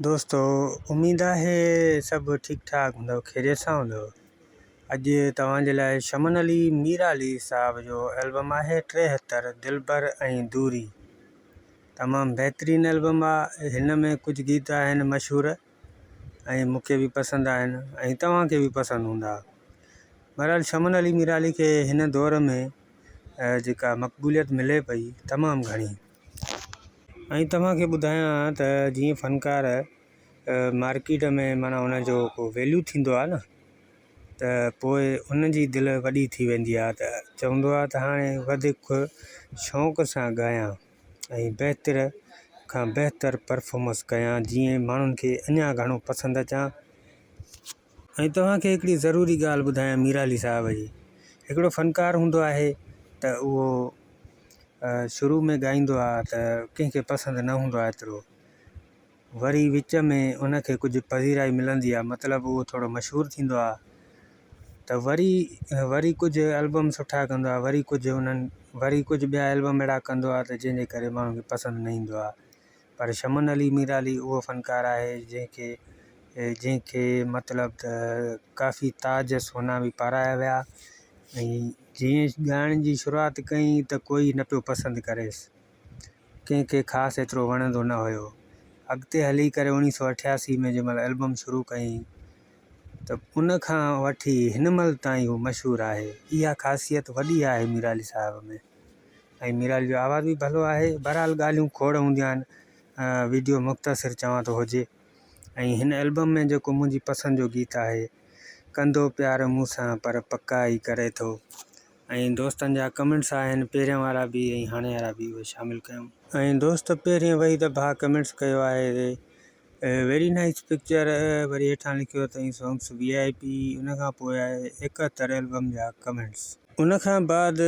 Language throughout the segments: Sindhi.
دوستو اميد آهي سڀ ٺيڪ ٺاڪ هوندؤ خيريت سان هوندؤ. اڄ توهان جي لاء شمن علي ميرالي صاحب جو البم آهي 73 دلبر ۽ دوري تمام بهترين البم آ هن ۾ ڪجهه گيت آهن مشهور ۽ مون کي به پسند آهن ۽ توهان کي به پسند هوندا. بهرحال شمن علي ميرالي کي هن دور ۾ جيڪا مقبوليت ملي پئي تمام گهڻي. ۽ توهان کي ٻڌايان ته جيئن فنڪار مارڪيٽ ۾ معنيٰ ان جو ڪو ويليو ٿيندو آهي نه ته پوء ان جي دل وڏي ٿي ويندي آهي ته چوندو آهي ته هاڻي وڌيڪ شوق سان ڳايان ۽ بهتر کان بهتر پرفارمنس ڪيان جيئن ماڻهن کي اڃا گهڻو پسند اچان. ۽ توهان کي هڪڙي ضروري ڳالهه ٻڌايان ميرالي صاحب جي هڪڙو فنڪار هوندو آهي ته اهو شروع ۾ ڳائيندو آهي ته ڪنهن کي پسند نه هوندو آهي ايترو وري وچ ۾ ان کي ڪجهه پذيرائي ملندي آهي مطلب اهو ٿورو مشهور ٿيندو آهي ته وري وري ڪجهه البم سٺا ڪندو آهي وري ڪجهه انهن وري ڪجهه ٻيا البم اهڙا ڪندو آهي ته جنهن جي ڪري ماڻهن کي پسند نه ايندو آهي پر شمن علي ميرالي اهو فنڪار آهي جنهن کي جنهن کي مطلب ته ڪافي تاج سونا به پارايا ويا ۽ جيئن ڳائڻ جي شروعات ڪئي ته ڪوئي نه پيو پسند ڪريس ڪنهن کي خاص ايترو وڻندو نه هيو اڳتي هلي ڪري اوڻيهه سو اٺياسي ۾ جنهن مهل البم شروع ڪئي ته ان کان وٺي هن مهل تائين هو مشهور آهي اها خاصيت وڏي آهي ميرالي صاحب ۾ ۽ ميرالي جو آواز به ڀلو آهي بهرحال ڳالهيون کوڙ هونديون آهن ويڊيو مختصر چوان ٿو هجي ۽ هن البم ۾ جيڪو منهنجي پسند جو گيت آهي ڪندو پيار مون سان پر پڪا ئي ڪري ٿو ۽ دوستن جا ڪمينٽس آهن پهريان وارا به ۽ هاڻي وارا به اهي شامل ڪيم. ۽ دوست پهرين وحيد ڀاء ڪمينٽس ڪيو آهي ويري نائيس پڪچر وري هيٺان لکيو اٿائين سانگس وي آء پي ان کان پوء آهي 71 البم جا ڪمينٽس. ان کان بعد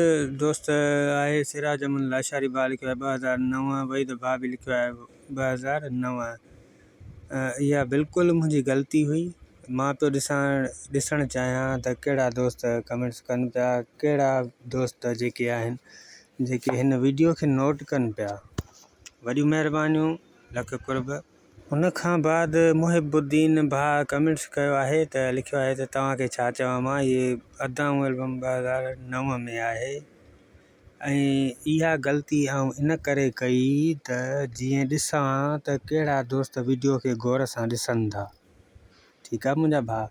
دوست آهي سراج احمد لاشاري ڀاء لکيو آهي 2009 وحيد ڀاء به لکيو آهي 2009 اها بلڪل منهنجي غلطي هئي مان پيو ڏسان ڏسڻ چاهيان ته ڪهڙا دوست ڪمينٽس ڪن پيا ڪهڙا دوست جيڪي آهن جيڪي هن ويڊيو کي نوٽ ڪن پيا وڏيون مهربانيون لک قرب. ان کان بعد محب الدين ڀاء ڪمينٽس ڪيو آهي ته لکيو آهي ته توهان کي ڇا چوان مان هي ادائون البم 2009 ۾ آهي ۽ اها غلطي آئون ان ڪري ڪئي ته جيئن ڏسان ته ڪهڙا دوست وڊيو کي غور سان ڏسن ٿا ٺيڪ آ منهنجا ڀاء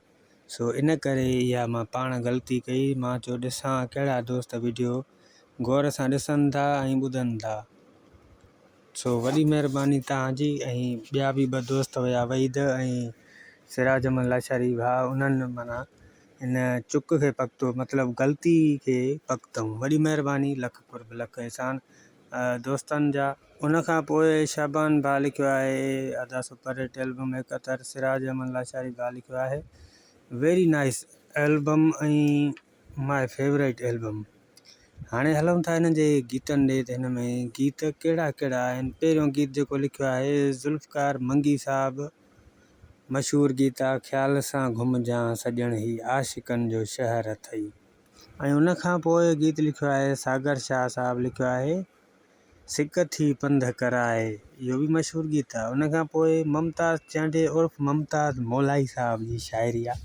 سو ان ڪري اها مان پاڻ غلطي ڪئي مان چيو ڏسان ڪهڙا دوست وڊيو غور سان ڏسن ٿا ۽ ٻڌن ٿا. سو وڏي مهرباني توهان جي ۽ ٻيا به ٻه دوست هيا وحيد ۽ سراج احمد لاشاري ڀاء انهن معنيٰ ان چڪ کي پڪتو مطلب غلطي کي پڪتئون وڏي مهرباني لک قرب لک احسان دوستن جا. ان کان پوء شعبان ڀاء لکيو آهي ادا super hit album 71 Siraj Ahmed Lashari ڀاء لکيو آهي very nice album ۽ my favourite album. هاڻي هلون ٿا هن جي گيتن ڏي ته هن ۾ گيت ڪهڙا ڪهڙا آهن. پهريون گيت جيڪو لکيو آهي ذوالفقار منگي صاحب مشهور گيت آ خيال سان گهمجان سڄڻ هي عاشقن جو شهر اٿئي. ۽ ان کان پوء گيت لکيو آهي ساگر شاهه صاحب لکيو آهي سڪ ٿي پنڌ ڪرائي اهو به مشهور گيت آهي. ان کان پوء ممتاز چانڊيي عرف ممتاز مولائي صاحب جي شاعري آهي.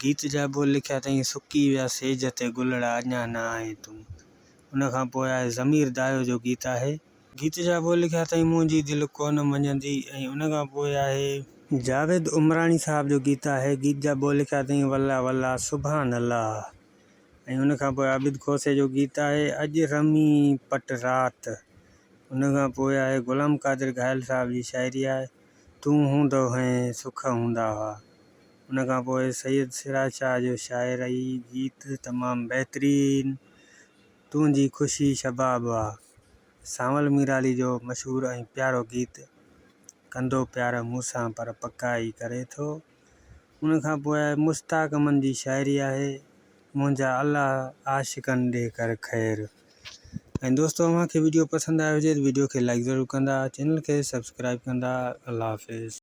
گيت جا ٻول لکيا اٿائين سڪي ويا سيج تي گلڙا اڃا نه آئين تون. ان کان پوء آهي ضمير دايو جو گيت آهي. گيت جا ٻول لکيا اٿائين منهنجي دل ڪونه مڃندي ۽ ان کان پوء آهي. جاويد عمراڻي صاحب جو گيت آهي. گيت جا ٻول لکيا اٿائين والله والله سبحان الله. ۽ ان کان پوء عابد کوسي جو گيت آهي اڄ رمي پٽ رات ان کان پوء آهي غلام قادر گهايل صاحب جي شاعري آهي تون هوندو هئين سک هوندا هئا ان کان پوء سيد سراج شاهه جو شاعري گيت تمام بهترين تنهنجي خوشي شباب آ سانول ميرالي جو مشهور ۽ پيارو گيت ڪندو پيار مون سان پر پڪا ئي ڪري ٿو. ان کان پوء مشتاق امن جي شاعري آهي منهنجا الله عاشقن ڏي ڪر خير ۽ دوستو اوهان کي وڊيو پسند آيو هجي ته وڊيو کي لائڪ ضرور ڪندا چينل کي سبسڪرائب ڪندا الله حافظ.